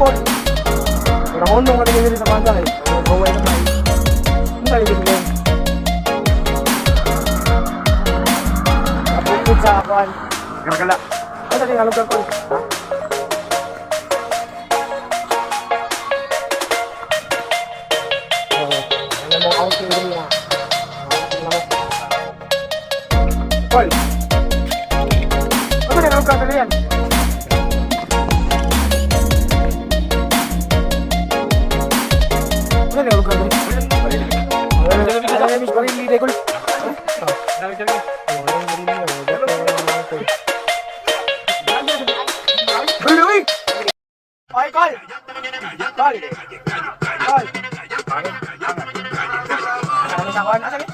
Paul. Ramon nung kami diri sa kanta eh. Gaway na tayo. Ano tayo dito ngayon? Kapukid sa akuan. Gargala. Ano sa tingin lugar ko? Ha? Oo. Ano mo outing din niya? Outing na mo. Paul. Ano sa lugar ka yan? Ano sa lugar ka? Ano sa barili kol? Uy! Ay, Kal! Kal! Kal! Ano sa kuan? Asa ni?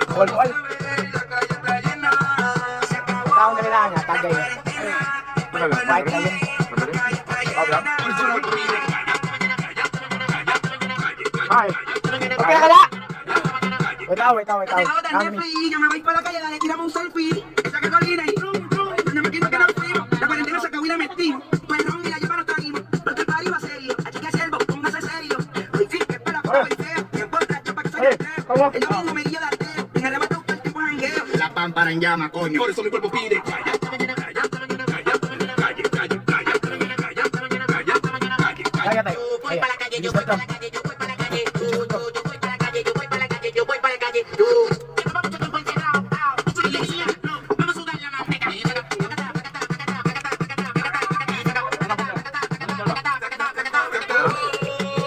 Kol, kol. Taong kanila nga, tagay. White na yun. Ay. Okay na kala! Wait lang, wait lang, wait lang. Kami. Yo me voy para la calle, dale, tiramos un selfie. Esa gasolina y rum, rum. No me quiero quedar frío. La cuarentena se acabó y la metimos. Pues ron y la lleva no trajimos. Porque el party va serio. Así que siervo, póngase serio. Hoy sí que es para la foto y feo. Bien borracho pa' que soy Oye, ateo. ¿cómo? El domingo me guillo de ateo. En arrebato todo el tiempo jangueo. La pámpara en llama, coño. Por eso mi cuerpo pide. Kaya tayo. Yo voy para la calle, yo voy para la calle, yo voy para la calle. Yo, yo, yo voy para la calle, yo voy para la calle, yo voy para la calle. Yo. Llevaba mucho tiempo encerrado. Ah, mucho alegría. No, vamos a sudar la manteca.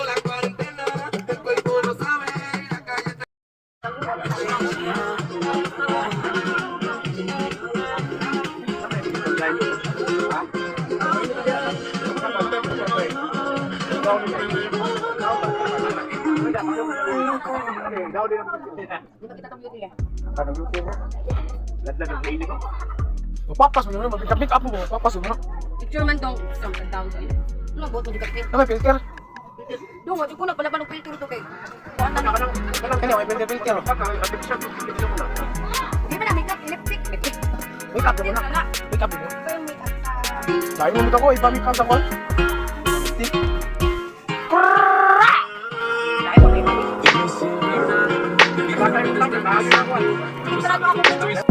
La cuarentena, el cuerpo lo sabe. La calle Papas mo naman, mag-pick up mo, papas mo na. Picture man tong isang tao sa iyo. Ano ba ito ka Ano may filter? Dong, wala ko na pala ng filter to kay. Kuan na na. Kani may filter filter. Di ba na makeup electric? Make up mo na. Make up mo. Ito yung makeup sa Sabi mo ako, iba make up sa call. Stick. Sarado ako.